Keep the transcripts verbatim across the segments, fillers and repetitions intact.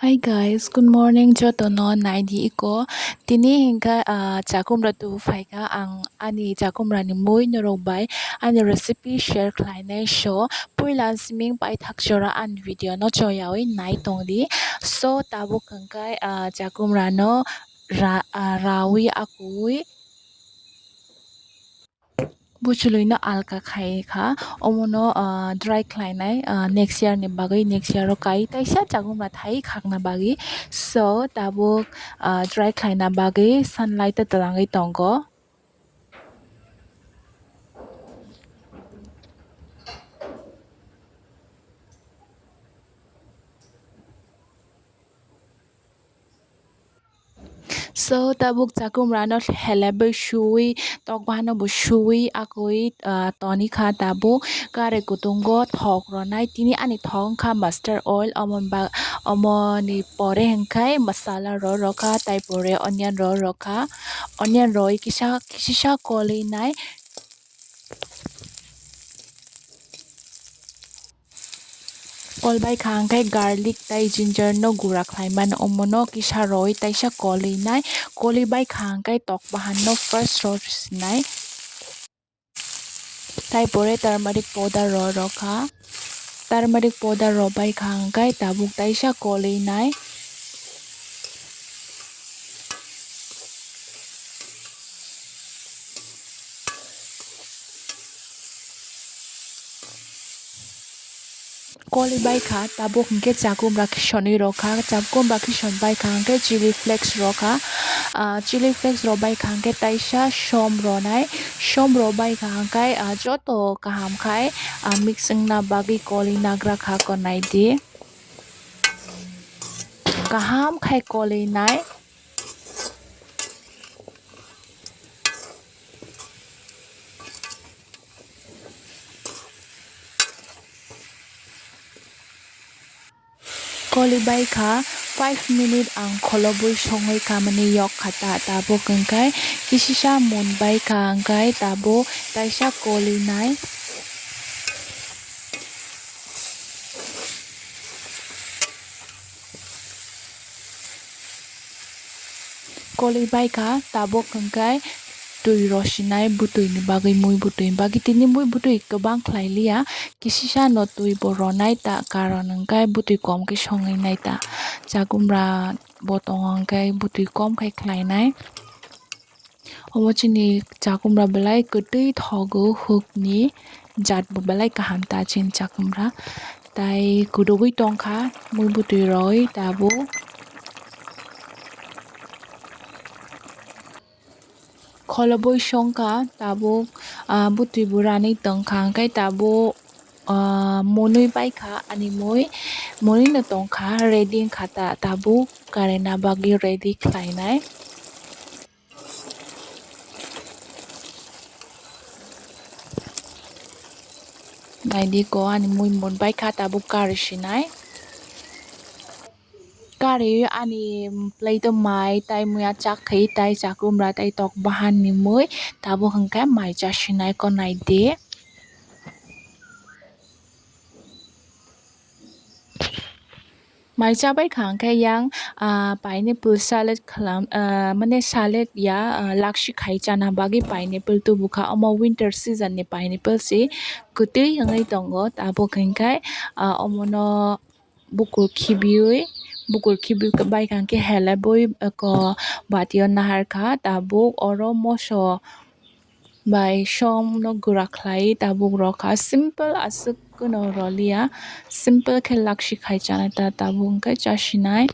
Hi guys, good morning jotono naidi iko. Tini hinkhe, ah, chakumra tubu phaikha, ang ani chakumrani mui norok bai ani recipe share khlainai. So puila siming paithak jora ani video no choyawi nai tongdi. So tabuk hinkhe, ah, chakumrano ra-, ah, rawi akui. Buchulwino alka khai kha, omono, ah, dry khlainai, ah, next year ni bagwi, next year o kai taisa chakumra thai khakna bagwi. So tabuk, ah, dry khlaina bagwi sunlight o twlangwi tongo. So tabuk chakumrano helebwi suwi, tokbahano bo suwi, akwi, ah, tonikha tabuk. Kare kutungo thok ronai, tini ani thok wngkha mustard oil, omo ba-, omoni pore hinkhe masala ro rokha, tai pore onion ro rokha, onion roi kisa, kisisa kolwi nai. Kol bai kha hwnkhe garlic tai ginger no gura khlai mano, omono kisa roi taisa kolwi nai, kolwi bai kha hwnkhe tok bahan no first ro sinai. Tai pore turmeric powder ro rokha, turmeric powder ro bai kha hwnkhe tabuk taisa kolwi nai. Kolwi bai kha, tabuk hinkhe chakumra khe sonwi rokha, chakumra khe son bai kha hinkhe chili flakes rokha, ah, chili flakes rok bai kha hinkhe taisa som ronai, som rok bai kha hinkhe, ah, joto kaham khai, ah, mix wngna bagwi kolwi nagra kha, ko naidi. Kaham khai kolwi nai. Kolwi bai kha, five minute ang kholobwi songwi kamani yok kha ta, tabuk hwnkhe kisisa mun bai kha, hwnkhe tabuk taisa kolwi nai. Kolwi bai kha, tabuk hwnkhe twi rosinai bwtwini bagwi, mui bwtwini bagwi. Tini mui bwtwi kwbang khlai liya, kisisa no twi bo ronai ta, karon hwnkhe bwtwi kom khe songwi nai ta. Chakumra bo tongo hwnkhe bwtwi kom khai khlai nai. Omo chini chakumra belai kwtwi thogo, hukni jat bo belai kaham ta chini chakumra. Tai kwdwgwi tongkha mui bwtwi roi tabuk. Kholobwi songkha tabuk, ah, bwtwi bo ranwi tongkha, hwnkhe tabuk, ah, monwi paikha ani mui, monwi no tongkha, ready wngkha ta tabuk karena bagwi ready khlainai. Naidi ko ani mui mun bai kha tabuk kari sinai. Kari ani plate o mai tai mui achak khai tai chakumra tai tok bahan ni mui tabuk hwnkhe mai cha sinai ko naidi. Mai chabai kha hwnkhe yang, ah, pineapple salad khwlam, ah, mane salad ya, ah, laksi khai chana bagwi pineapple tubu kha. Omo winter season ni pineapple se kwtwi wngwi tongo. Tabuk hwnkhe, ah, omono bukur khibiwi, bukur khibi bai kha hwnkhe helebwi eko batio nahar kha. Tabuk oro moso bai som no gura khlai tabuk rokha, simple aswk no roliya, simple khe laksi khai chanai ta tabuk hwnkhe chasinai.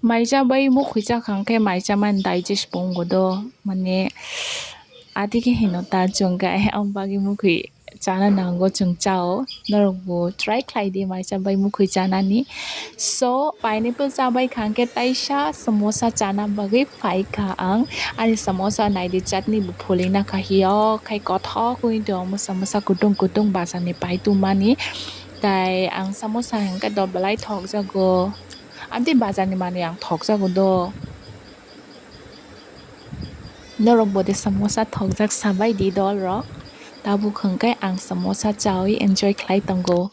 Mai chabai mukhwi chakha hwnkhe mai chamani digest bo wngo do, mane ati khe hino ta chwng khe, ang bagwi mukhwi chana nango chwng chao, norok bo try khlai di mai chabai mukhwi chanani. So pineapple chabai kha hwnkhe taisa samosa chana bagwi phai kha ang. Ani samosa naidi chutney bo phulina kha hiyo khai kothok wngwi tongo, samosa kutung kutung bazar ni pai tongmani. Tai ang samosa hwnkhe dol belai thokjago, amtwi bazar ni manwi ang thokjago do. Norok bo de samosa thokjak sabai di dol rok. Tabuk hwnkhe ang samosa chawi enjoy khlai tongo.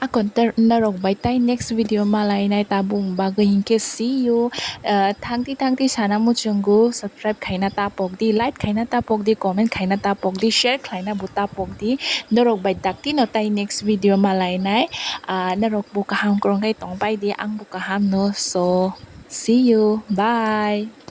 Konter norok bai tai next video malainai tabuk bagwi hinkhe see you. Ah, thangti thangti sana muchungo subscribe khaina tapok di, like khaina tapok di, comment khaina tapok di, share khlaina bo tapok di. Norok bai dakti no tai next video malainai. Ah, norok bo kaham kwrwngkhe tongpai di, ang bo kaham no. So see you, bye.